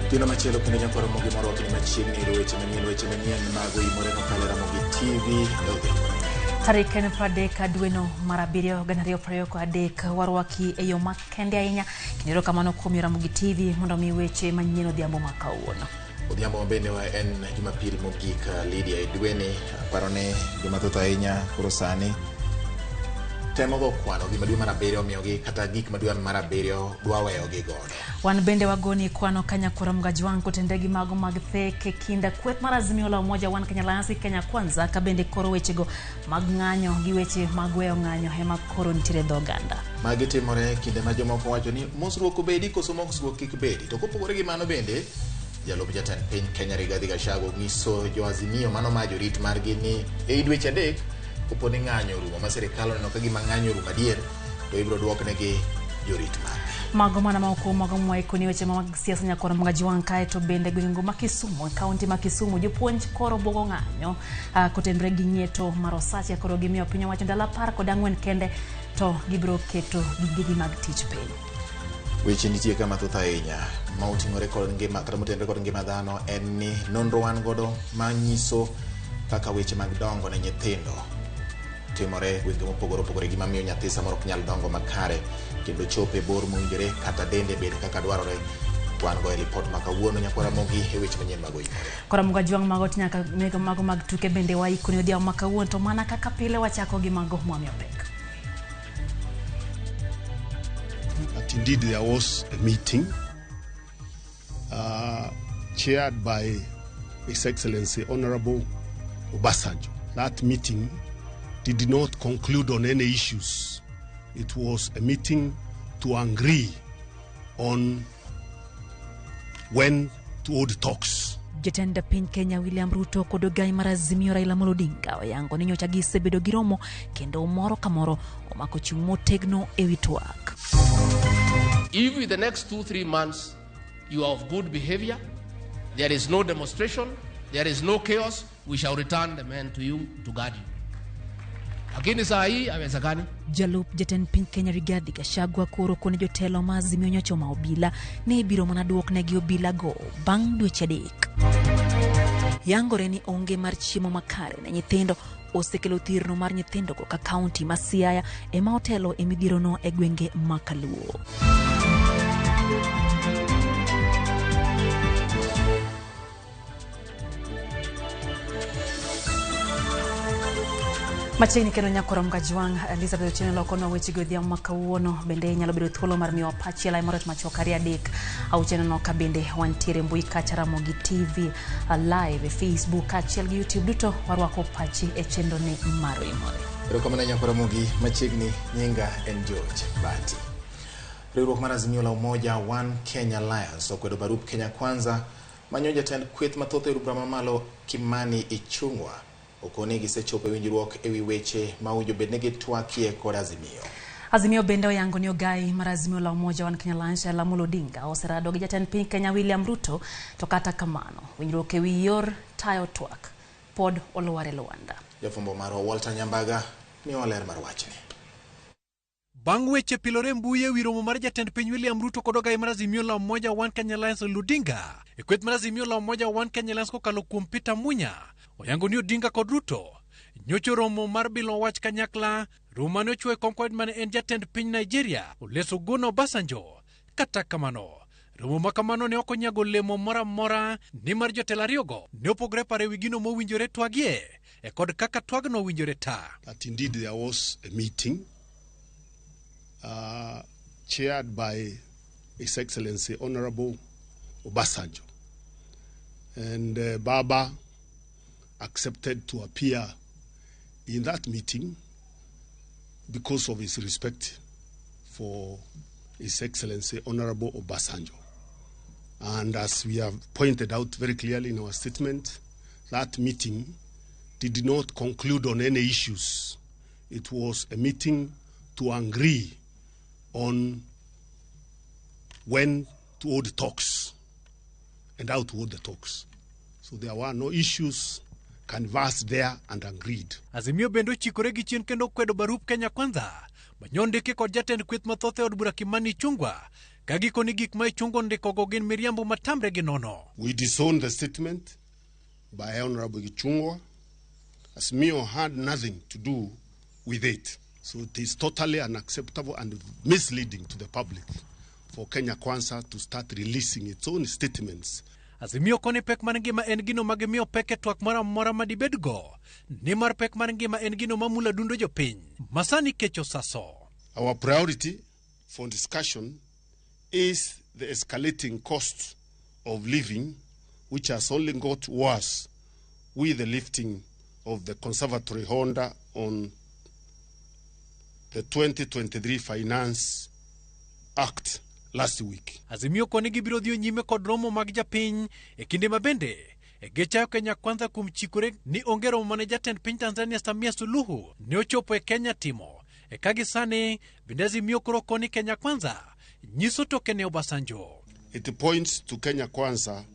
Otieno machielo kendo nyakwar Ramogi morwakni machiegni yudo weche manyien, weche manyien mag oimore kokalo e Ramogi TV e odhiambo. Tarik en 30 dweno mar 7 2023, warwaki e yo makende ahinya kendo erokamano kuom yo Ramogi TV mondo mi weche manyien odhiambo ma kawuono. Odhiambo ma bende en Jumapil mogik, Lydia, e dweni. Aparo ni joma thoth ahinya koro sani temo go kwano gima dwe mar 7 omiyogi kata gik ma dwe mar 7 dwa weyogi godo. Wan bende wagoni kwano ka nyakwar Mgajwang' kotende gi mago mag thek e kind kweth mar Azimio la Umoja One Kenya Alliance gi Kenya Kwanza ka bende koro wechego mag ng'anyo gi weche mag weyo ng'anyo ema koro nitiere e dho oganda. Magi timore kinde ma jomoko wacho ni mosruok obedi koso mosruok kik bedi. To kopogore gi mano bende, jalup jatend piny Kenya Rigathi Gachagua nyiso jo Azimio mano ma jorit margi ni ei dweche 3 kopo ni ng'anyo orumo ma sirikal oneno ka gima ng'anyo orumo adier to ibiro duoknegi jorit margi. Mago mana moko kuom mago mwaikoni weche mag siasa nyakwar Mgajwang' kae to bende gwenge ma Kisumu, e kaunti ma Kisumu jopuonj koro bugo ng'anyo kotenore gi ng'ieto mar osache koro gimiyo piny owacho ndalo 14 kende to gibiro keto gigegi mag tich piny. Weche nitie ka mathoth ahinya ma oting'ore kod ngima kata motenore kod ngima dhano en ni nonro wan godo ma nyiso kaka weche mag dongo ne nyithindo timore gwenge mopogore opogore, gima miyo nyathi samoro ok nyal dongo makare kendo chopo e bor mowinjore kata dende bed kaka dwarore. Wan go e ripot ma kawuono nyakwar Ramogi e weche manyien mag oimore. Koro Mgajwang' mago to nyaka mego mago mag tuke bende waikoni odhiambo ma kawuono to mana kaka pile wachako gi mago mwamiyo pek. That indeed there was a meeting chaired by His Excellency Honorable Obasanjo. That meeting did not conclude on any issues. It was a meeting to agree on when to hold talks. Jatend piny Kenya William Ruto kod ogai mar Azimio Raila Amolo Odinga oyango ni nyocha gisebedo gi romo kendo moro ka moro omako chung' motegno ewi twak. If in the next 2-3 months you are of good behavior, there is no demonstration, there is no chaos, we shall return the men to you to guard you. Lakini saa hii haiwezekani. Jalup jatend piny Kenya Rigathi Gachagua koro kone jotelo ma Azimio nyocha oma obila ni ibiro mana duoknegi obila go bang' dweche 3. Yangore ni onge mar chiemo makare ne nyithindo osekelo thirno mar nyithindogo ka kaunti ma Siaya ema otelo e midhierono e gwenge ma Kaluo. Machiegni kendo nyakwar Mgajwang' Elizabeth Otieno lokonwa wechego odhiambo ma kawuono. Bende inyalo bedo thuolo mar miyowa pachi e lai machuok 2 3 6 nono ka bende wantiere mbui kacha Ramogi TV live e Facebook kaachiel gi YouTube duto warwako pachi e chenro ni mar Oimore. Erokamano nyakwar Ramogi, machiegni nyinga en George Bati. Riwruok mar Azimio la Umoja One Kenya Alliance okwedo barup Kenya Kwanza manyo jatend kweth mathoth e od bura mamalo Kimani Ichung'wa okoni gisechopo e winjruok ewi weche ma owinjo bed ni gitwakie kod Azimio. Azimio bende oyango ni ogai mar Azimio la Umoja One Kenya Alliance Raila Amolo Odinga oserado gi jatend piny Kenya William Ruto to kata kamano winjruok ewi yor tayo twak pod olwar e lwanda. Jafwambo marwa Walter Nyambaga miyowa ler mar wachni. Bang' weche pilore mbui ewi romo mar jatend piny William Ruto kod ogai mar Azimio la Umoja One Kenya Alliance Raila Odinga e kweth mar Azimio la Umoja One Kenya Alliance kokalo kuom Peter Munya oyango ni Odinga kod Ruto nyocha romo mar bilo wach kanyakla, romo mane ochuo e kom kod mane en jatend piny Nigeria Olusegun Obasanjo. Kata kamano, romo ma kamano ne ok onyago olemo moro amora nimar jotelo ariyogo ne opogore paro ewi gino mowinjore twagie e kod kaka twagno owinjore ta. That indeed there was a meeting chaired by His Excellency Honorable Obasanjo, and Baba accepted to appear in that meeting because of his respect for His Excellency Honorable Obasanjo. And as we have pointed out very clearly in our statement, that meeting did not conclude on any issues. It was a meeting to agree on when to hold talks and how to hold the talks. So there were no issues canvassed there and agreed. Azimio bende ochikore gi chien kendo kwedo barup Kenya Kwanza manyondiki kod jatend kweth mathoth e od bura Kimani Ichung'wa Ka gikoni gik ma Ichung'wa ondikogo gin miriambo matamre gi nono. We disown the statement by Honorable Ichung'wa. Azimio had nothing to do with it. So it is totally unacceptable and misleading to the public for Kenya Kwanza to start releasing its own statements. Azimio koni pek mar ngima en gino ma gimiyo pek e twak moro amora ma dibedgo, nimar pek mar ngima en gino mamulo adundo jopiny masani kech osaso. Our priority for discussion is the escalating cost of living, which has only got worse with the lifting of the conservatory order on the 2023 Finance Act last week. Azimio koni gibiro dhiyo nyime kod romo mag japiny e kinde ma bende e gichayo Kenya Kwanza kuom chikore ni onge romo mane jatend piny Tanzania Samia Suluhu ne ochopo e Kenya timo. E ka gi sani bende Azimio koro koni Kenya Kwanza nyiso toke ne Obasanjo. It points to Kenya Kwanza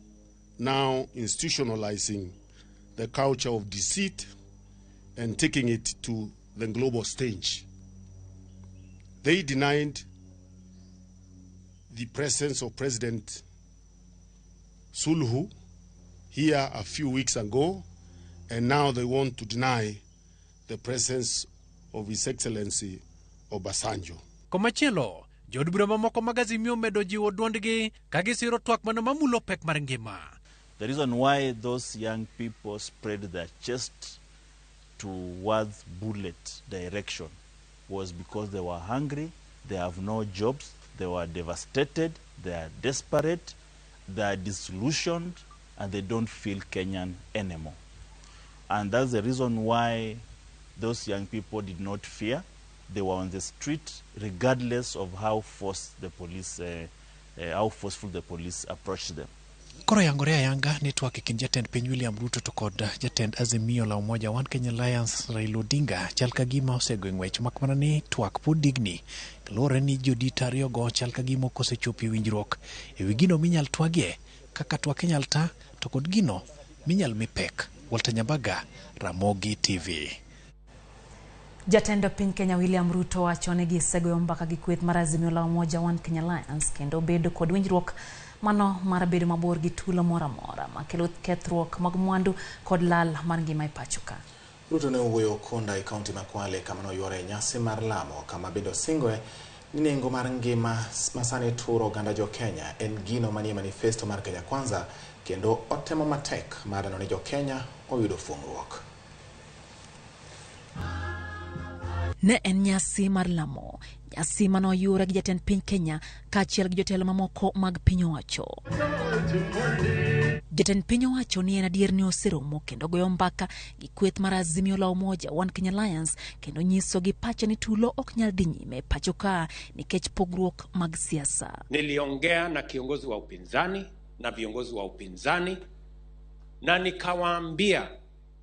now institutionalizing the culture of deceit and taking it to the global stage. They denied the presence of President Suluhu here a few weeks ago, and now they want to deny the presence of His Excellency Obasanjo. Komachielo, jood bura mamoko mag Azimio medo jiwo duondgi ka gisiro twak mano mamulo pek mar ngima. The reason why those young people spread their chest towards bullet direction was because they were hungry, they have no jobs, they were devastated, they are desperate, they are disillusioned, and they don't feel Kenyan anymore. And that's the reason why those young people did not fear. They were on the street regardless of how forced the police, how forceful the police approached them. Koro yangore ayanga ni twak e kind jatend piny William Ruto to kod jatend Azimio la Umoja One Kenya Alliance Raila Odinga chal ka gima osego e ng'wech mak mana ni twak pod digni kaluwore ni jodito ariyogo chal ka gima ok osechopo e winjruok e wi gino minyal twagie kaka twak inyal ta to kod gino minyal mi pek. Walter Nyambaga, Ramogi TV. Jatend piny Kenya William Ruto wacho ni gisegoyo mbaka gi kweth mar Azimio la Umoja One Kenya Alliance kendo bedo kod winjruok mano mar bedo mabor gi tulo moro amora makelo kethruok mag mwandu kod lal mar ngima e pacho ka. Ruto ne owuoyo Konda e kaunti ma Kwale kama noyuore nyasi mar lamo kama bende osingoe ni nengo mar ngima masani turo oganda jo Kenya en gino manie manifesto mar Kenya Kwanza kendo otemo matek mar neno ni jo Kenya oyudo fuong'ruok. Ne en nyasi mar lamo, nyasi manoyuore gi jatend piny Kenya kaachiel gi jotelo mamoko mag piny owacho. Jatend piny owacho ni en adier ni oseromo kendo goyo mbaka gi kweth mar Azimio la Umoja One Kenya Alliance kendo nyiso gi pache ni tulo ok nyal dhi nyime pacho ka nikech pogruok mag siasa. Niliongea na kiongozi wa upinzani na viongozi wa upinzani na nikawaambia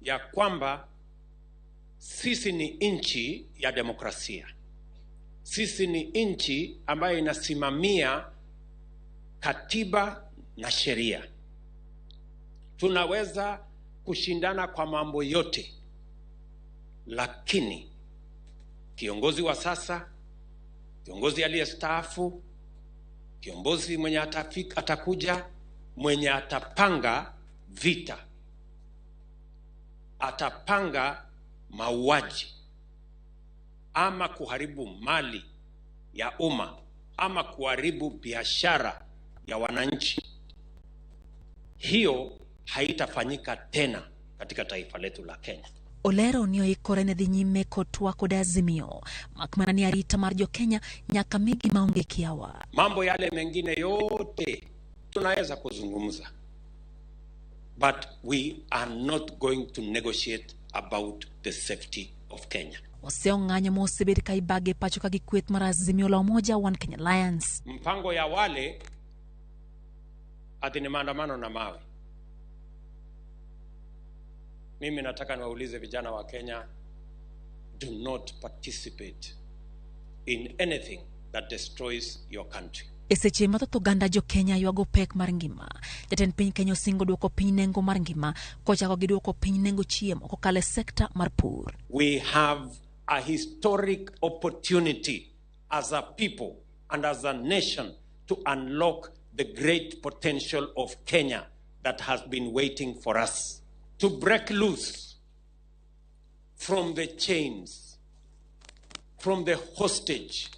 ya kwamba sisi ni nchi ya demokrasia. Sisi ni nchi ambayo inasimamia katiba na sheria. Tunaweza kushindana kwa mambo yote, lakini kiongozi wa sasa, kiongozi aliyestaafu, kiongozi mwenye atafika, atakuja, mwenye atapanga vita, atapanga mauaji ama kuharibu mali ya umma ama kuharibu biashara ya wananchi, hiyo haitafanyika tena katika taifa letu la Kenya. Olero ni oikore ne dhi nyime kod twak kod Azimio mak mana ni arita mar jo Kenya nyaka migi maonge kiawa. Mambo yale mengine yote tunaweza kuzungumza, but we are not going to negotiate about the safety of Kenya. Oseo ng'anyo mosebed ka ibage pacho ka gi kweth mar Azimio la Umoja One Kenya Alliance. Mpango ya wale ati ni maandamano na mawe. Mimi nataka niwaulize vijana wa Kenya, do not participate in anything that destroys your country. E seche ma thoth oganda jo Kenya ywago pek mar ngima, jatend piny Kenya osingo duoko piny nengo mar ngima kochako gi duoko piny nengo chiemo kokalo e sekta mar pur. We have a historic opportunity as a people and as a nation to unlock the great potential of Kenya that has been waiting for us, to break loose from the chains, from the hostage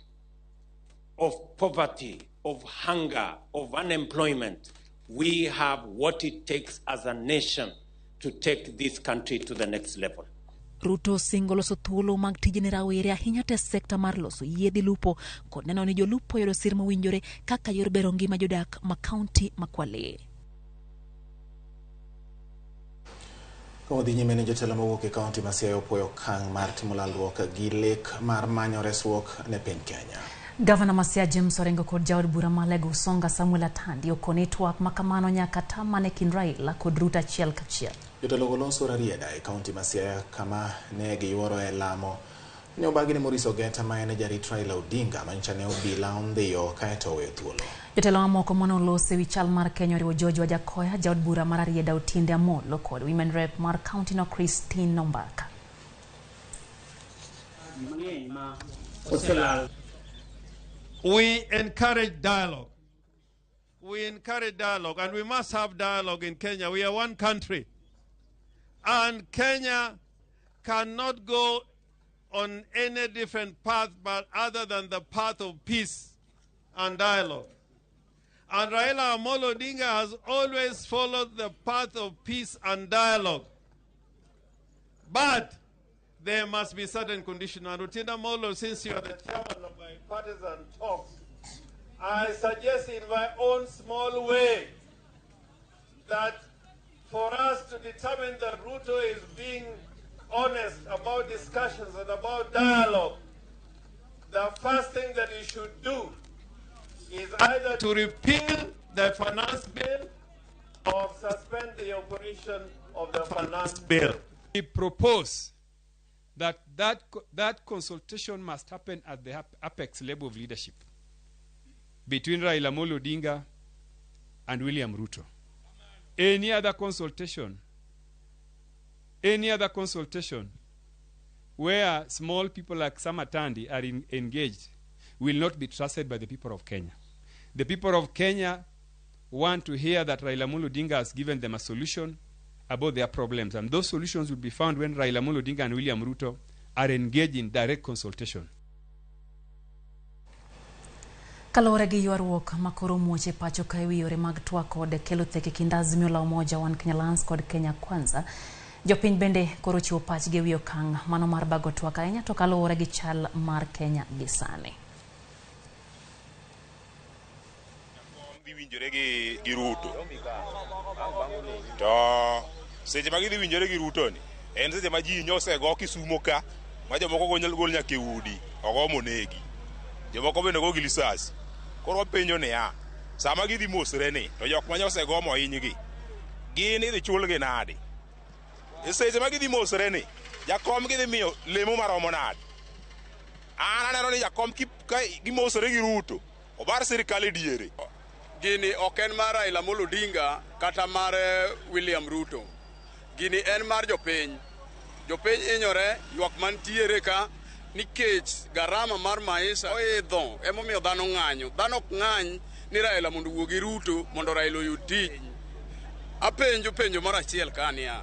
of poverty, of hunger, of unemployment. We have what it takes as a nation to take this country to the next level. Ruto singo loso thuolo mag tije ne rawere ahinya te sekta mar loso yiedhi lupo kod neno ni jolupo yudo sir mowinjore kaka yor bero ngima jodak ma kaunti ma Kwale. Ka wadhi nyime ni jotelo mowuok e kaunti ma Siaya opuoyo okang' mar timo lalruok gi lek mar manyo resruok ne piny Kenya. Gavana ma Siaya James Orengo kod jaod bura ma Alego Usonga Samuel Atandi okoni twak ma kamano nyaka tam mana e kind Raila kod Ruto achiel kachiel. Jotelogo loso Rarieda e kaunti ma Siaya kama ne giyuoro e lamo ne obagi ni Maurice Ogeta ma en jarit Raila Odinga manyicha ne obila ondhiyo kaeto oweyo thuolo. Jotelo mamoko mane oloso ewi chal mar Kenya oriwo George Wajackoyah, jaod bura mar Rarieda Otiende Amollo kod Women Rep mar kaunti no Christine Ombaka. We encourage dialogue. We encourage dialogue, and we must have dialogue in Kenya. We are one country. And Kenya cannot go on any different path but other than the path of peace and dialogue. And Raila Amolo Odinga has always followed the path of peace and dialogue. But there must be certain conditions. And Otiende Amollo, since you are the chairman of my partisan talks, I suggest in my own small way that for us to determine that Ruto is being honest about discussions and about dialogue, the first thing that he should do is either to repeal the finance bill or suspend the operation of the finance bill. We propose that that consultation must happen at the apex level of leadership between Raila Amolo Odinga and William Ruto. Any other consultation where small people like Sam Atandi are engaged will not be trusted by the people of Kenya. The people of Kenya want to hear that Raila Amolo Odinga has given them a solution about their problems, and those solutions will be found when Raila Amolo Odinga and William Ruto are engaged in direct consultation. Kaluwore gi ywaruok makoro muoch e pacho ka ewi yore mag twak kod kelo thek e kind Azimio la Umoja One Kenya Alliance kod Kenya Kwanza, jopiny bende koro chiwo pachgi ewi okang' mano mar bago twak ahinya to kaluwore gi chal mar Kenya gi sani. Dhi winjore gi Ruto. To seche ma gidhi winjore gi Ruto ni en seche ma ji nyosego Kisumo ka ma jomoko gol nyaka e udi ogo monegi. Jomoko bende go gi lisasi. Koro wapenjo niya, sama gidhi mosre ni to jok ma nyosego mohinygi gin idhi chulgi nade? E seche ma gidhi mosre ni jakom gidhi miyo lemo maromo nade? An aneno ni jakom ka gimosore gi Ruto obar sirikal e diere. Gini ok en mar Raila Amolo Odinga kata mar William Ruto. Gini en mar jopiny. Jopiny hinyore, ywak mantiere ka nikech garama mar maisha oidho, emomiyo dhano ng'anyo. Dhano ok ng'any ni Raila mondo owuo gi Ruto mondo Raila oyud tich. Apenjo penjo moro achiel ka niya,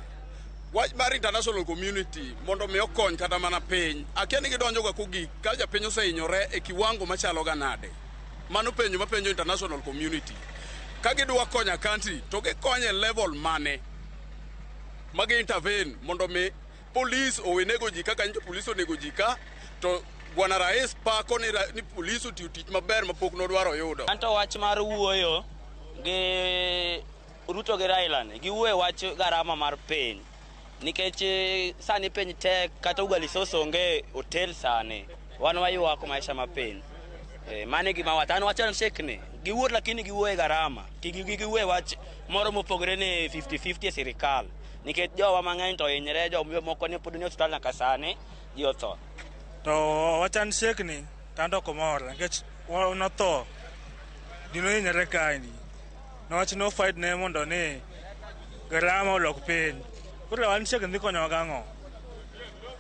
wach mar international community mondo mi okony kata mana piny. Akia ni gidonjo ga kogik ka japiny osehinyore e kiwango machalo ga nade. Mano penjo mapenjo international community. Ka gidwa konyo country to gikonye level mane magi intervene mondo mi police owenego ji kaka nyicho police onego ji ka to bwana rais pako ni police otiyo tich maber mapok nodwaro yudo. Anto wach mar wuoyo gi Ruto gi Raila ni giwuoye wach garama mar piny nikech sani piny tek kata ugali sauce onge hotel sani wan waywak maisha ma piny. Mane gima wacho an wacho shekni giwuo lakini giwuoye garama giwuoye wach moro mopogore ni 50-50 e sirikal nikech jowa mang'eny to hinyre jomoko ne pod ni osiptal nyaka sani ji otho. To wachan shekni to an to ok omora nikech notho dino hinyre kaendi nowach no fight ne mondo ni garama olok piny. Koro wan shekni dhi konyowa gang'o?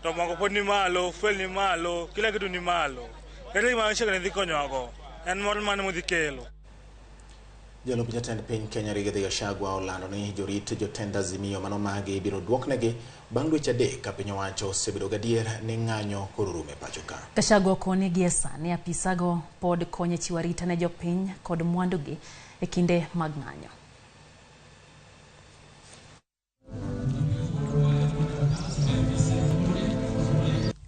To moko pod ni malo, fuel ni malo, kila kitu ni malo. Ere gima shekni dhi konyowago? En mor mane modhi kelo? Jalup jatend piny Kenya Rigathi Gachagua olando ni jorit jotend Azimio manomagi ibiro duoknegi bang' dweche 3 ka piny owacho osebedo gadier ni ng'anyo koro orumo e pacho ka. Gachagua okoni gie sani apisago pod konyo e chiwo arita ne jopiny kod mwandugi e kinde mag ng'anyo.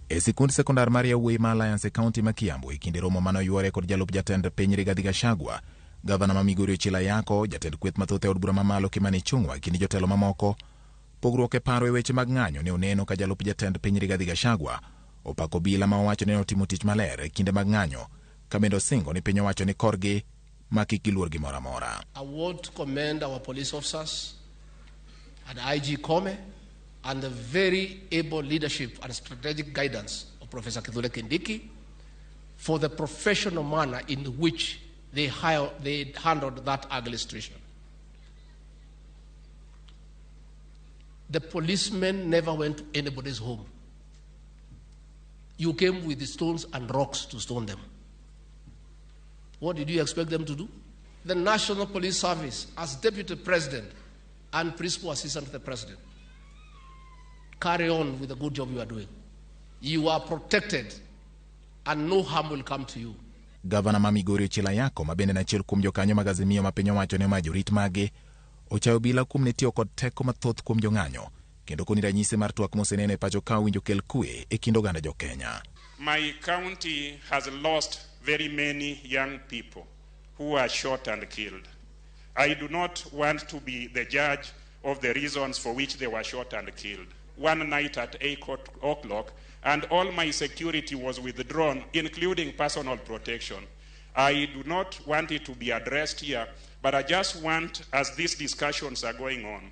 E sikund sekondar mar yawuoyi ma Alliance e kaunti ma Kiambu e kinde romo mane oyuore kod jalup jatend piny Rigathi Gachagua, gavana ma Migori Ochilo Ayako, jatend kweth mathoth e od bura mamalo Kimani Ichung'wa e kind jotelo mamoko. Pogruok e paro e weche mag ng'anyo ne oneno ka jalup jatend piny Rigathi Gachagua opako obila ma owacho ni ne otimo tich maler e kinde mag ng'anyo, ka bende osingo ni piny owacho ni korgi ma kik giluor gimoro amora. I want to commend our police officers and IG Kome and the very able leadership and strategic guidance of Professor Kithure Kindiki for the professional manner in which they handled that ugly situation. The policemen never went to anybody's home. You came with the stones and rocks to stone them. What did you expect them to do? The National Police Service, as Deputy President and Principal Assistant to the President, carry on with the good job you are doing. You are protected and no harm will come to you. Gavana ma Migori Ochilo Ayako, ma bende en achiel kuom jokanyo mag Azimio ma piny owacho ne omayo jorit mage, ochayo obila kuom ne tiyo kod teko mathoth kuom jong'anyo, kendo koni ranyisi mar twak moseneno e pacho ka owinjo kel kwe e kind oganda jo-Kenya. My county has lost very many young people who are shot and killed. I do not want to be the judge of the reasons for which they were shot and killed. One night at 8 o'clock, and all my security was withdrawn, including personal protection. I do not want it to be addressed here, but I just want, as these discussions are going on,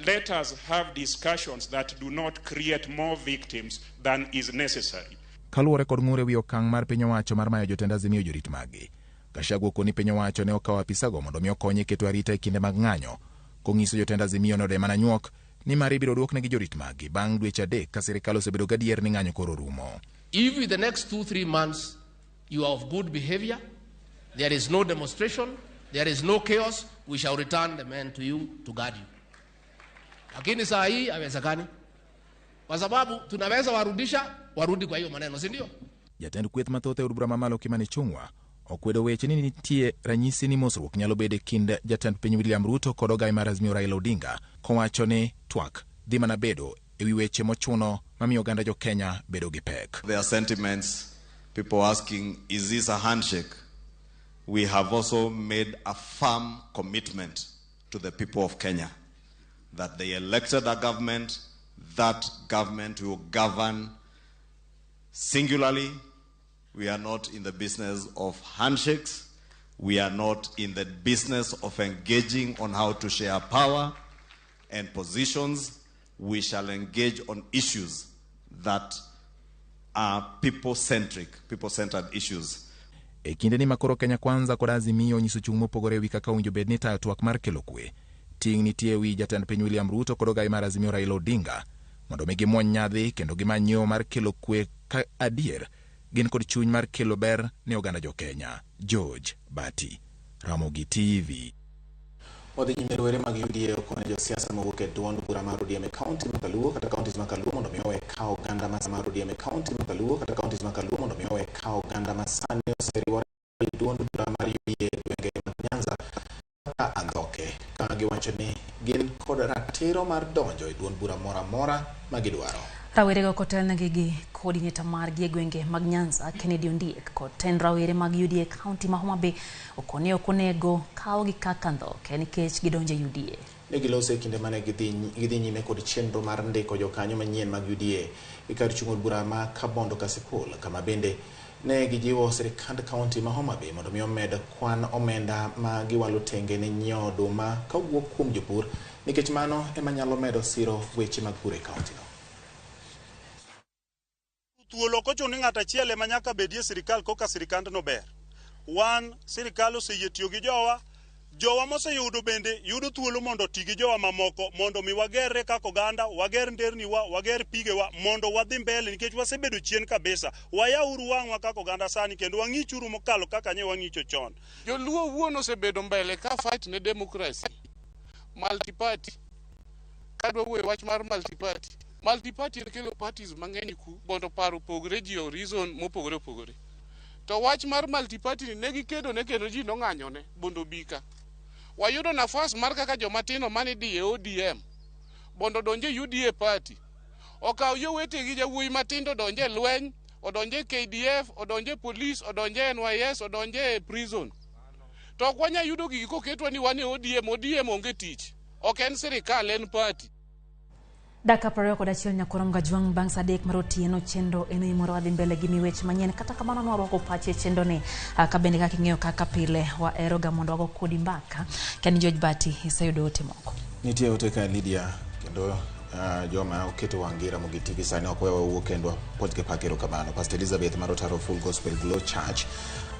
let us have discussions that do not create more victims than is necessary. Kaluwore kod ng'ur e wi okang' mar piny owacho mar mayo jotend Azimio jorit maggi, Gachagua okoni piny owacho ne okawo apisago mondo mi okonye keto arita e kinde mag ng'anyo, kong'iso jotend Azimio ni ode mana nyuok nimar ibiro duoknegi jorit maggi bang' dweche 3 ka sirikal osebedo gadier ni ng'anyo koro orumo. If in the next 2-3 months you are of good behavior, there is no demonstration, there is no chaos, we shall return the men to you to guard you. Lakini saa hii haiwezekani, kwa sababu tunaweza warudisha warudi kwa hiyo maneno, si ndio? Jatend kweth mathoth e od bura mamalo Kimani Ichung'wa okwedo weche ni nitie ranyisi ni mosruok nyalo bedo e kind jatend piny William Ruto kod ogai mar Azimio Raila Odinga, kowacho ni twak dhi mana bedo e wi weche mochuno mamiyo oganda jo Kenya bedo gi pek. There are sentiments, people asking, is this a handshake? We have also made a firm commitment to the people of Kenya that they elected a government, that government will govern singularly. We are not in the business of handshakes. We are not in the business of engaging on how to share power and positions. We shall engage on issues that are people-centric, people-centered issues. E kinde ni makoro Kenya Kwanza kod Azimio onyiso chung' mopogore ewi kaka owinjo bed ni tayo twak mar kelo kwe. Ting' nitie ewi jatend piny William Ruto kod ogai mar Azimio Raila Odinga mondo mi gimuony nyadhi kendo gimany yo mar kelo kwe ka adier gin kod chuny mar kelo ber ne oganda jo Kenya. George Bati, Ramogi TV. Wadhi nyime rowere mag UDA okone josiasa mowuok e duond bura mar ODM e kaunti ma Kaluo kata counties ma Kaluo mondo mi owe kawo oganda mar ODM e kaunti ma Kaluo kata counties ma Kaluo mondo mi owe kawo oganda ma sani oseriwore e duond bura mar UDA e gwenge mag Nyanza kaka andhoke, ka giwacho ni gin kod ratiro mar donjo e duond bura moro amora ma gidwaro. Rawerego kotelnegi gi coordinator margi e gwenge mag Nyanza Kennedy Ondiek kod tend rawere mag UDA kaunti ma Homa Bay okoni ok onego kawgi kaka andhoke nikech gidonjo e UDA. Ne giloso e kinde mane gidhi nyime kod chenro mar ndiko jokanyo manyien mag UDA e kar chung' od bura ma Kabondo Kasipul, kama bende ne gijiwo sirikand kaunti ma Homa Bay mondo mi omed kwan omenda ma giwalo tenge ne nyiewo oduma kawuok kuom jopur, nikech mano ema nyalo medo siro weche mag pur e kaunti no. Thuolo ok ochuno ni ng'ato achiel ema nyaka bedie sirikal koka sirikandno ber. Wan sirikal oseyie tiyo gi jowa, Jowa moseyudo bende yudo thuolo mondo oti gi jowa mamoko mondo mi wagerre kaka oganda, wager nderniwa, wager pigewa mondo wadhi mbele nikech wasebedo chien kabisa. Wayauru wang'wa kaka oganda sani kendo wang'ichuru mokalo kaka nye wang'icho chon. Joluo wuon osebedo mbele ka fight ne democracy. Multi-party. Kadwa wuoyo wach mar multi-party. Multi-party en kelo parties mang'eny ku mondo paro opogre ji o reason mopogore opogore. To wach mar multi-party ni ne gikedo ne kendo ji nong'anyone mondo obi ka. Wayudo nafas mar kaka joma tindo mane dhi e ODM mondo odonj e UDA party. Okaw jowetegi jawuoyi matindo odonj e lweny, odonj e KDF, odonj e police, odonj e NYS, odonj e prison. To ok wanyal yudo gigi koketwa ni wan e ODM, ODM onge tich. Ok en sirikal, en party. Dakika 21 nyakorom gajwang' bang' saa 3 mar otieno chenro en imoro wadhi mbele gi miwech manyien kata kamano nwarwako pache e chenro ni ka bende kaka ing'eyo kaka pile waheroga mondo wago kodi mbaka kani George Bati iseyudo ote moko. Nitie ote ka Lydia kendo joma oketo wang' gi Ramogi TV sani ok wewa wuo kendwa pod ke pak erokamano. Pastor Elizabeth mar Otaro Full Gospel Glow Church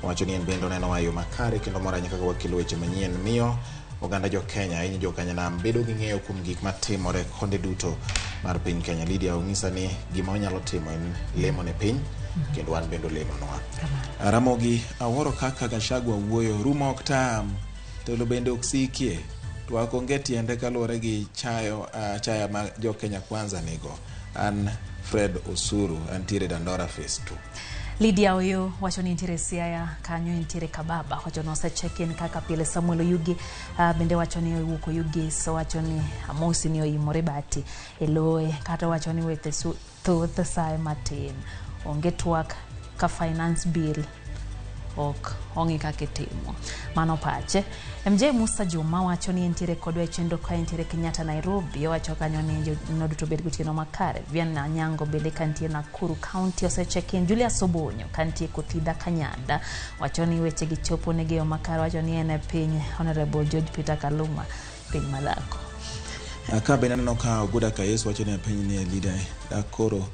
owacho ni en bende oneno wa yo makare kendo mor ahinya kaka wakelo weche manyien miyo oganda jo Kenya ahinya jo Kanyanam bedo gi ng'eyo kuom gik matimore konde duto mar piny Kenya. Lydia onyisa ni gima wanyalo timo en lemo ne piny kendo wan bende olemonwa. Ramogi awuoro kaka Gachagua wuoyo rumo ok tam telo bende ok sikie twak onge tiende kaluwore gi chayo chaya ma jo Kenya Kwanza nigo. An Fred Osuru antiere Dandora Phase 2. Lydia Oyo wacho ni nitiere Siaya kanyo nitiere Kababa wacho ni ose check in kaka pile. Samuel Oyugi bende wacho ni owuok Oyugis wacho ni amosi ni oimore bati e loye kata wacho ni weche thoth saye matin onge twak ka finance bill ok ong'i kaka itimo mano pache. MJ Musa Juma wacho ni entiere kodwa e chenro ka entiere Kenyatta Nairobi owacho kanyo ni joneno duto bed gotieno makare. Vian Anyango bende kantie Nakuru County ose check in. Julius Obonyo kantie Kothidha Kanyada wacho ni weche gi chopo negi e yo makare wacho ni en e piny Honorable George Peter Kaluma piny madhako. Ka bende aneno ka Oguda Kayesu wacho ni piny ni leader koro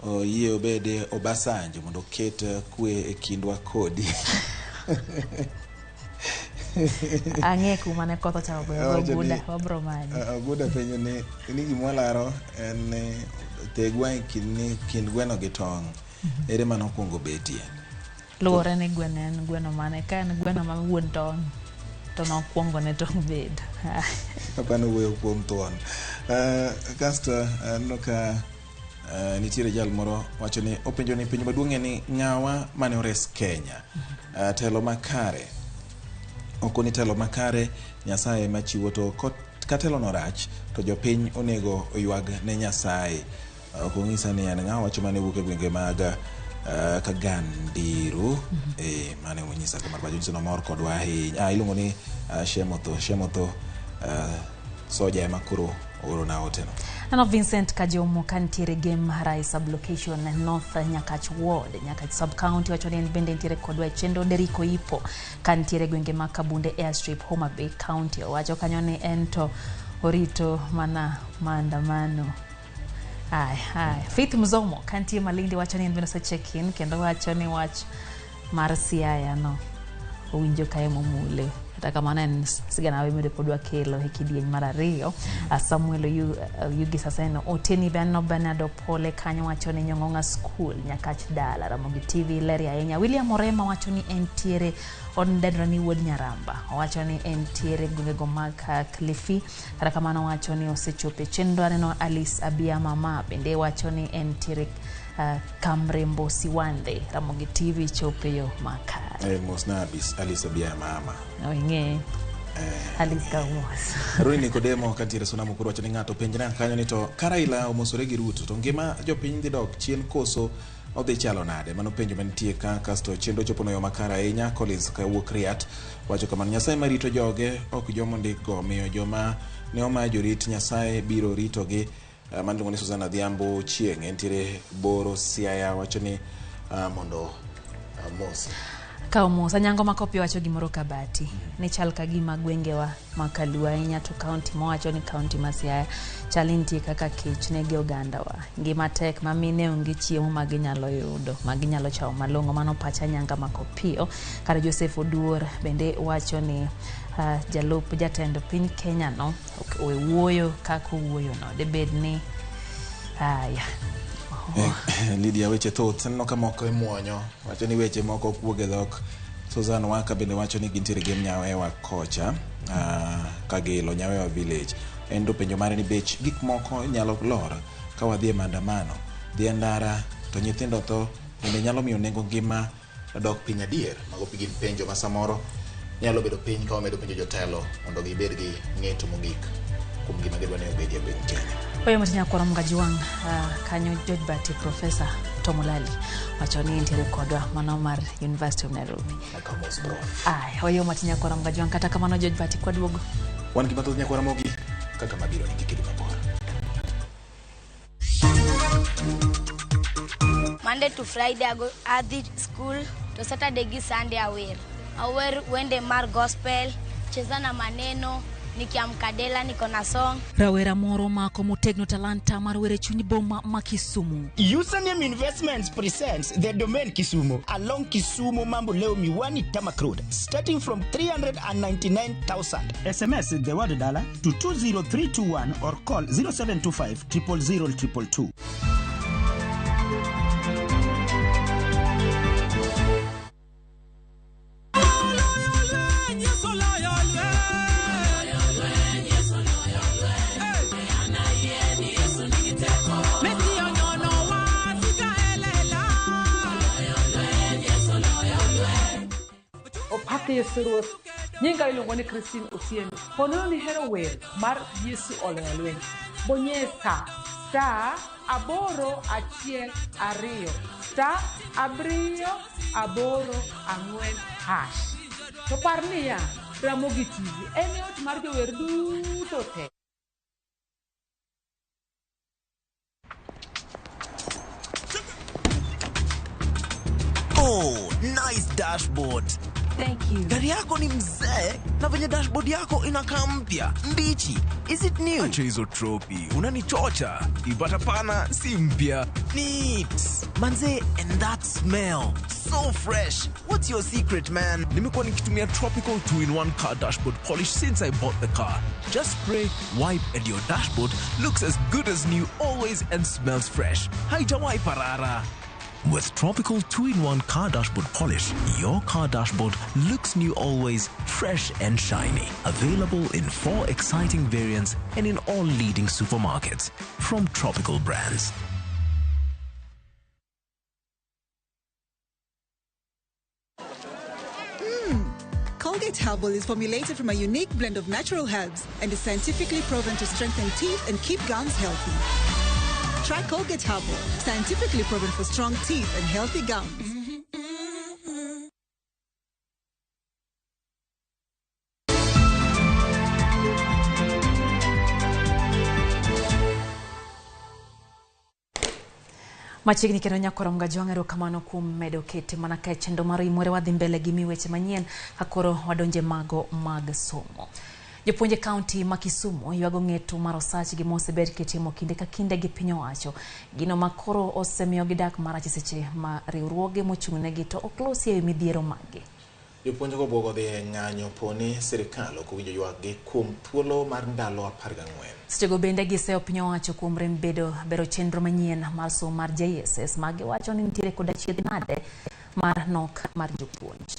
oyie obede Obasanjo mondo oket kwe e kindwa kodi. Ang'e kuma ne koth ochako goyo Oguda wabro manyo. Oguda penjo ni gima walaro en ni thegwa e kind gweno gi tong'. Ere mane okwongo betie? Luwore ni gweno en gweno mane ka en gweno ma wuon tong' to nokwongo ne tong' bedo. Apani wuoyo kuom thuon. Kasto aneno ka nitiere jal moro wacho ni openjo ni penjo maduong' en ni ng'awa mane ores Kenya. Telo makare. Oko ni telo makare Nyasaye ema chiwo to ka telo no rach to jopiny onego oywag ne Nyasaye. Ok onyisa ni en ng'a wacho mane wuok e gwenge mag Kagandiru. Mane onyisa kamano pacho nyiso nomor kodwa ahinya. Iluongo ni Shemotho soja ema koro oorona oteno. Nano Vincent Kajomo kantiere Game Rai sub-location North Nyakach Ward, Nyakach sub-county wacho ni en bende nitiere kodwa e chenro. Deriko Ipo kantiere gwenge mag Kabunde Airstrip Homa Bay County owacho kanyo ni en to orito mana maandamano. Ay, ay. Faith Mzomo kantie Malindi wacho ni en bende ose check in kendo wacho ni wach mar Siaya no owinjo kae momule. Kata kamano en sigana bende pod wakelo e kidieny mar ariyo. Samuel Oyugi sasa en oteni be aneno Bernard Opole kanyo wacho ni Nyong'ong'a School Nyakach Dala Ramogi TV ler ahinya. William Orema wacho ni entiere ondenore ni wuod Nyaramba owacho ni entiere gwengego mag Kilifi. Kata kamano wacho ni osechopo e chenro. Aneno Alice Abia Mama bende wacho ni entiere Kamrembo Siwande. Ramogi TV chopo e yo makare. Mosna Alice Abia Mama. Oing'e Alice Kaumos. Roni Nikodemo kantiere Suna Mukuru wacho ni ng'ato penjna kanyo ni to ka Raila omosore gi Ruto to ngima jopiny dhi dok chien koso odhi chalo nade? Mano penjo mantie ka kasto chenro chopo no yo makare ahinya. Collins kawuok Riat wacho kamano Nyasaye marito joge ok joma ondik go omiyo joma ne omayo jorit Nyasaye biro ritogi. Mano iluongo ni Susan Adhiambo Chieng' entiere Boro Siaya wacho ni mondo mos. Kawo mos, Anyango Makopi wacho gimoro kabati. Ne chal ka gima gwengewa ma Kaluo ahinya to kaunti mowacho ni kaunti ma Siaya chal ni nitie kaka kech negi ogandawa. Ngima tek ma mine onge chiemo ma ginyalo yudo, ma ginyalo chamo malong'o. Mano pacha Anyanga Makopiyo. Kar Joseph Oduor bende wacho ni jalup jatend piny Kenya no owe wuoyo kaka owuoyo no. Debed ni aya. Lydia, weche thoth aneno ka moko imuonyo wacho ni weche moko ok wuog e dhok. Susan Waka bende wacho ni gintiere gi Nyawewa kocha Kagelo Nyawewa village. En to penjo mare ni bech gik moko nyalo lor ka wadhi e maandamano dhi e ndara to nyithindo tho bende nyalo miyo nengo ngima dok piny adier. Mago gin penjo ma samoro nyalo bedo piny ka wamedo penjo jotelo mondo gibed gi ng'eto mogik kuom gima gidwa ni obedie e piny Kenya. Oyo matinya kwaro Mgajuang kanyo George Bati Professor Tom Olali wacho ni nitiere kodwa mano mar University of Nairobi. Mos bro. Ay, oyo matinya kwaro Mgajuang kata kamano George Bati kwaduogo. Wan gi mathoth nyakwara mogi kaka mabiro ni kik idhi mabor. Monday to Friday I go adhi school to Saturday gi Sunday awer. Awer wende mar gospel, cheza na maneno, nikiamka dela niko na song. Rawera moro mako motegno talanta mar wer e chuny boma ma Kisumu. Username Investments presents the Domain Kisumu along Kisumu Mamboleo Miwani Tarmac Road, starting from 399,000. SMS the word dollar to 20321 or call 0725 000 222. Opak Yesu Ruoth. Nyinga iluongo ni Christine Otieno. Ponono ni hero wer mar Yesu oloyo lweny. Bonyesa *812 *784#. To par niya, Ramogi TV en e ot mar jower duto te. Oh, nice dashboard. Thank you. Gari yako ni mzee na venye dashboard yako inakaa mpya mbichi. Is it new? Acha hizo tropi, unanichocha. Ipata pana si mpya. Neat. Manze, and that smell. So fresh. What's your secret, man? Nimekuwa nikitumia Tropical 2-in-1 car dashboard polish since I bought the car. Just spray, wipe and your dashboard looks as good as new always and smells fresh. Haijawahi parara. With Tropical 2-in-1 car dashboard polish, your car dashboard looks new always, fresh and shiny. Available in 4 exciting variants and in all leading supermarkets. From Tropical Brands. Colgate Herbal is formulated from a unique blend of natural herbs and is scientifically proven to strengthen teeth and keep gums healthy. Try Colgate Herbal, scientifically proven for strong teeth and healthy gums. Machiegni kendo nyakwara Mgajwang' erokamano kuom medo kete mana ka e chenro mar Imore wadhi mbele gi mi weche manyien ka koro wadonje mago mag somo. Jopuonje kaunti ma Kisumu ywago ng'eto mar osachgi mosebed kitimo kinde ka kinde gi piny owacho. Gino ma koro osemiyo gidak marach e seche ma riwruoge mochung'negi to ok losi e midhiero maggi. Jopuonjgo bwogo dhi e ng'anyo poni sirikal ok owinjo ywakgi kuom thuolo mar ndalo 14. Sechego bende giseyo piny owacho kuom rem bedo bero chenro manyien mar somo mar JSS ma giwacho ni nitiere koda chiedh nade mar nok mar jopuonj.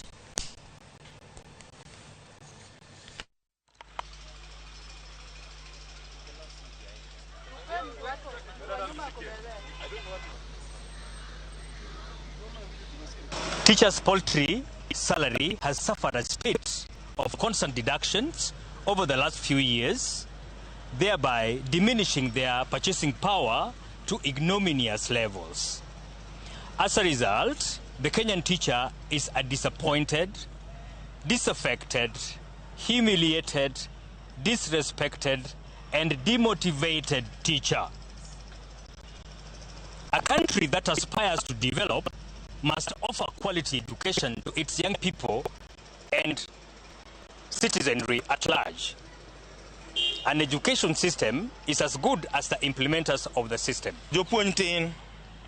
Teachers' poultry salary has suffered a spate of constant deductions over the last few years, thereby diminishing their purchasing power to ignominious levels. As a result, the Kenyan teacher is a disappointed, disaffected, humiliated, disrespected, and demotivated teacher. A country that aspires to develop must offer quality education to its young people and citizenry at large. An education system is as good as the implementers of the system. Jopuonj tin,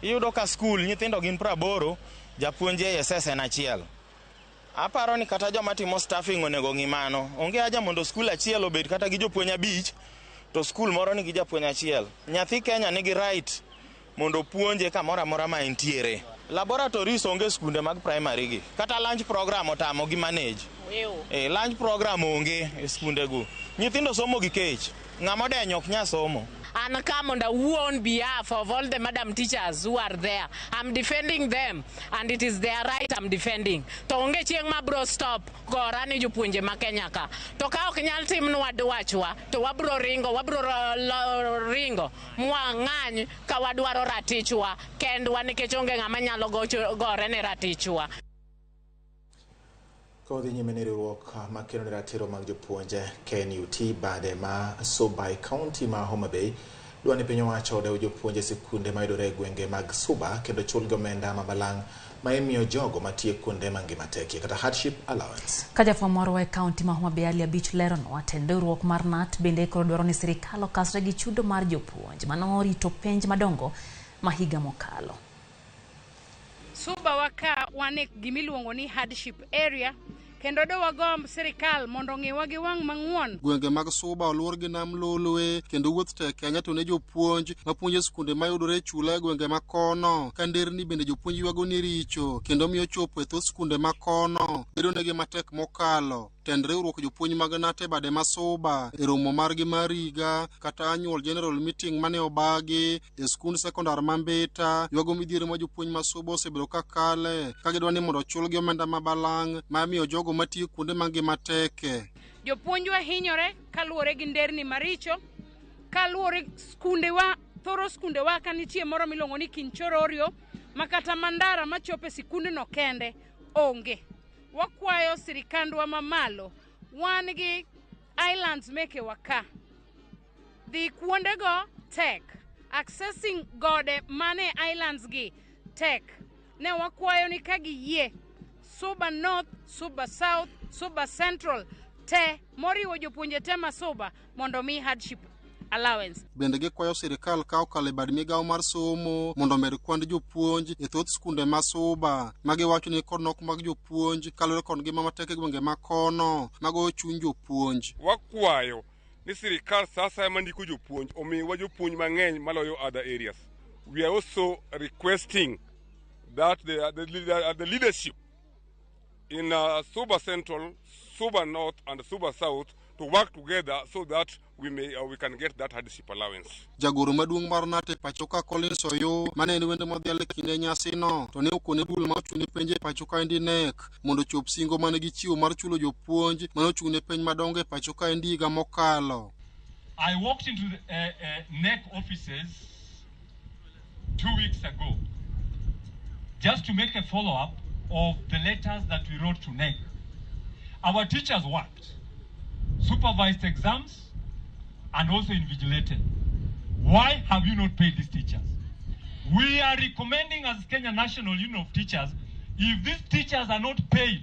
iyudo ka skul nyithindo gin 80, japuonj JSS en achiel. Aparo ni kata joma timo staffing onego ng'i mano. Onge haja mondo skul achiel obed kata gi jopuonj 5, to skul moro nigi japuonj achiel. Nyathi Kenya nigi right mondo opuonje kamoro amora ma entiere. Laboratories onge skunde mag primary gi. Kata lunch program otamo gi manage. Lunch program onge e skunde go. Nyithindo somo gi kech. Ng'ama odenyo ok nyal somo. An ka mondo awuo on behalf of all the madam teachers who are there. I'm defending them and it is their right I'm defending. To onge chieng' ma bro stop gora ni jopuonje ma Kenya ka. To ka ok nyal timnwa dwachwa, to wabro ringo, wabro ringo mwang'any ka wadwaro ratichwa kendwa nikech onge ng'ama nyalo gore ne ratichwa. Kodhi nyime ne riwruok makelo ne ratiro mag jopuonje KNUT bade ma Suba e kaunti ma Homa Bay dwa ni piny owacho odew jopuonje sikunde mayudore e gwenge mag Suba kendo chulgi omenda ma balang' ma imiyo jogo matiyo kuonde ma ngima tekie kata hardship allowance. Ka jafwambo marwa e kaunti ma Homa Bay Ali Abich leronwa, tend riwruok mar KNUT bende koro dwaro ni sirikal okasre gi chudo mar jopuonj manorito penj madongo ma higa mokalo. Suba waka wan e gimiluongo ni hardship area kendo do wagomb sirikal mondo ong'iwa gi wang' mang'won. Gwenge mag Suba oluor gi nam Lolwe kendo wuoth tek ahinya to ne jopuonj mapuonjo e skunde mayudore e chula e gwenge ma kono. Ka nderni bende jopuonj ywago ni richo kendo miyo chopo e thoth skunde ma kono bedo negi matek mokalo. Tend riwruok jopuonj mag KNUT e bade ma Suba e romo margi mar higa kata annual general meeting mane obagi e skund sekondar ma Mbita ywago midhiero ma jopuonj ma Suba osebedo ka kale ka gidwa ni mondo ochulgi omenda ma balang' ma miyo jogo matiyo kuonde ma ngima teke. Jopuonjwa hinyore kaluwore gi nderni maricho, kaluwore skundewa, thoro skundewa ka nitie moro miluongo ni Kinchororio ma kata mandara machopo e sikundno kende onge. Wakwayo sirikandwa mamalo, wan gi islands mekewa ka. Dhi kuondego tek, accessing gode mane islands gi tek. Ne wakwayo ni ka giyie, Suba North, Suba South, Suba Central te moriwo jopuonje te ma Suba mondo mi hardship allowance. Bende gikwayo sirikal ka okalo e bad migawo mar somo mondo omed kwand jopuonj e thoth skunde ma Suba ma giwacho ni kod nok mag jopuonj kaluwore kod ngima matek e gwenge ma kono magoyo chuny jopuonj. Wakwayo ni sirikal sasa ema ndiko jopuonj omiwa jopuonj mang'eny maloyo other areas. We are also requesting that the leadership in Suba Central, Suba North and Suba South to work together so that we can get that hardship allowance. Jagoro maduong' mar KNUT e pacho ka Collins Oyo mane en wendo modhial e kinde nyasino to ne okone duol ma ochung' ne penj e pacho kaendi KNEC mondo ochop singo mane gichiwo mar chulo jopuonj mane ochung' ne penj madongo e pacho kaendi higa mokalo. I walked into the KNEC offices 2 weeks ago just to make a follow-up of the letters that we wrote to KNEC. Our teachers worked, supervised exams, and also invigilated. Why have you not paid these teachers? We are recommending as Kenya National Union of Teachers, if these teachers are not paid